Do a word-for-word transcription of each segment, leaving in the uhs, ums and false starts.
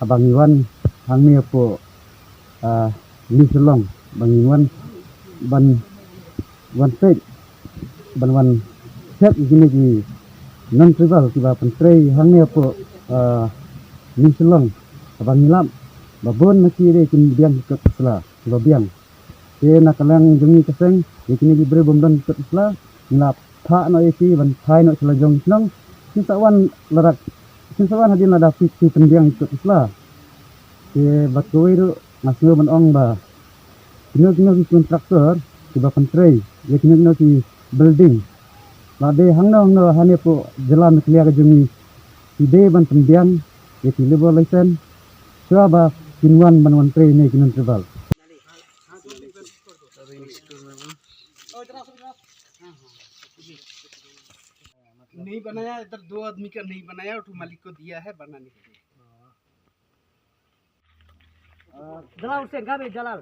Haba ngi wan hangne hapoh, ah, New Shillong, ba ngi wan ban wan peit, ban wan check ïa kine ki non tribal kiba pyntrei hangne hapoh, ah, New Shillong, haba ngi lap ba bun na ki dei kin biang ki kot ki sla kiba biang. Te na ka liang jong ngi ka seng, ïa kine ki briew bym don ki kot ki sla, ngi la phah noh ïa ki ban phai noh sha la jong ki shnong. Kin sa wan lada, kin sa wan hadien lada phi, phi pynbiang ki kot ki sla. Te bad kawei ruh nga sngew ban ong ba kino kino ki contractor kiba pyntrei ïa kino kino ki building, la dei hangno hangno hangne hapoh jylla Meghalaya ka jong ngi, ki dei ban pynbiang ïa ki labour license shuwa ba kin wan ban wan trei ne ki non tribal. नहीं बनाया, इधर दो आदमी का नहीं बनाया, वो तो मालिक को दिया है बनाने के लिए। जलाल हुसैन, कहाँ पे जलाल?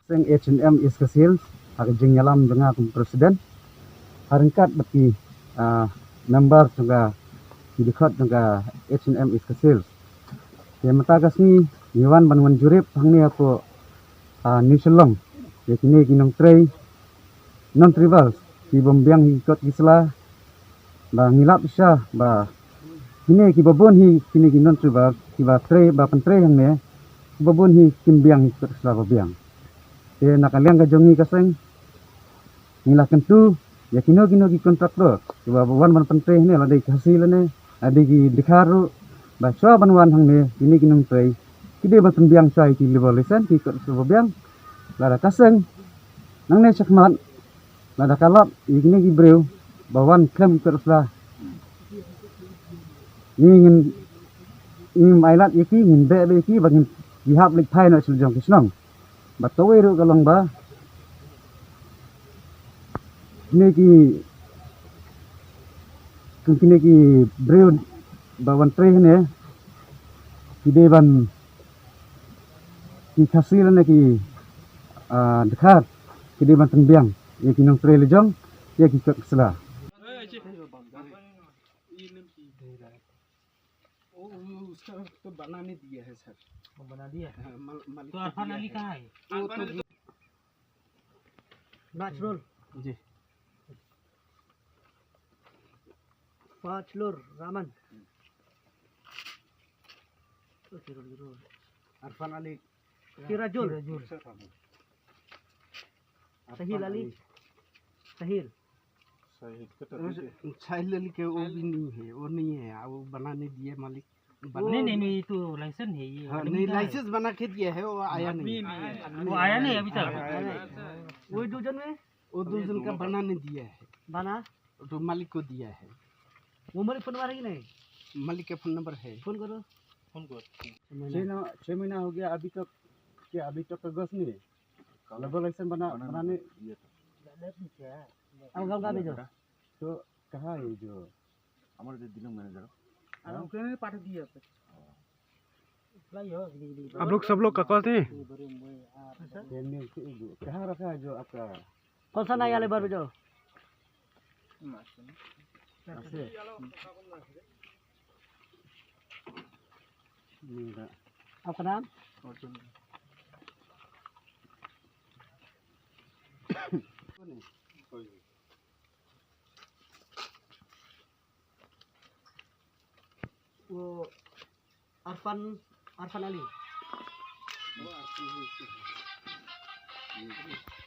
Seng H and M East Khasi Hills, ha ka jingïalam jong nga kum president, ha ryngkat bad ki, ah, member jong ka, ki dkhot jong ka H and M East Khasi Hills. Te mynta ka sngi ngi wan ban wan jurip hangne hapoh, ah, New Shillong ïa kine ki nongtrei non tribal ki bym biang hi kot ki sla. Ba ngi lap shisha ba kine kiba bun hi, kine ki non tribal kiba trei, ba pyntrei hangne, kiba bun hi kim biang hi kot ki sla ba biang. Te na ka liang ka jong ngi ka seng, ngi la kyntu ïa kino kino ki contractor kiba wan ban pyntrei hangne, la dei ki Khasi lane la dei ki Dkhar ruh, ba shuwa ban wan hangne kine ki nongtrei ki dei ban pynbiang shuwa ïa ki labour license, ki kot ki sla ba biang. Lada ka seng, nangne shakhmat, lada ka lap ïa kine ki briew ba wan khlem ki kot ki sla, ngi ngin, ngim ailad ïa ki, ngin beh beh ïa ki ba ngin ïahap leit phai noh sha la jong ki shnong. Bad kawei ruh ka long ba kine ki, kine ki briew ba wan trei hangne, ki dei ban, ki Khasi lane ki, ah, Dkhar, ki dei ban pynbiang ïa ki nongtrei la jong ïa ki kot ki sla. वो, वो, उसका तो बनाने दिया है सर। वो बना दिया है? हाँ, मल-, मालिक तो को अरफान दिया अली है। कहाँ है? वो तो पाँच फ्लोर। जी। पाँच फ्लोर, रामन। अरफान अली। सिराजुल। सिराजुल। सहील अली। सहील। सहील के तो ठीक है। सहील अली के वो भी नहीं है, वो नहीं है, वो बनाने दिए मालिक। नहीं, नहीं, नहीं, ये तो लाइसेंस है, ये हाँ, आदमी नहीं, का है। लाइसेंस बना के दिया है, वो आया नहीं। आदमी नहीं है। वो आया नहीं अभी तक। आया नहीं। वो दो जन में? वो दो जन का बनाने दिया है। बना? वो तो मालिक को दिया है। वो मालिक फोन मारेगी नहीं? मालिक का फोन नंबर है। फोन करो। फोन करो। छह महीना, छह महीना हो गया, अभी तक, क्या अभी तक कागज नहीं है? कब? लेबर लाइसेंस बना, बनाने बनाने ये तो। अब गाँव का भेजो। तो कहाँ है जो हमारे जो दिल्ली मैनेजर? हाँ? अरे, उन्होंने पाठा दिया था। आप लोग सब लोग कागज थे? पेन में से एक जो, कहाँ रखा है जो आपका? कौन सा नया लेबर भेजो? ऐसे। आपका नाम? वो अरफान, अरफान अली।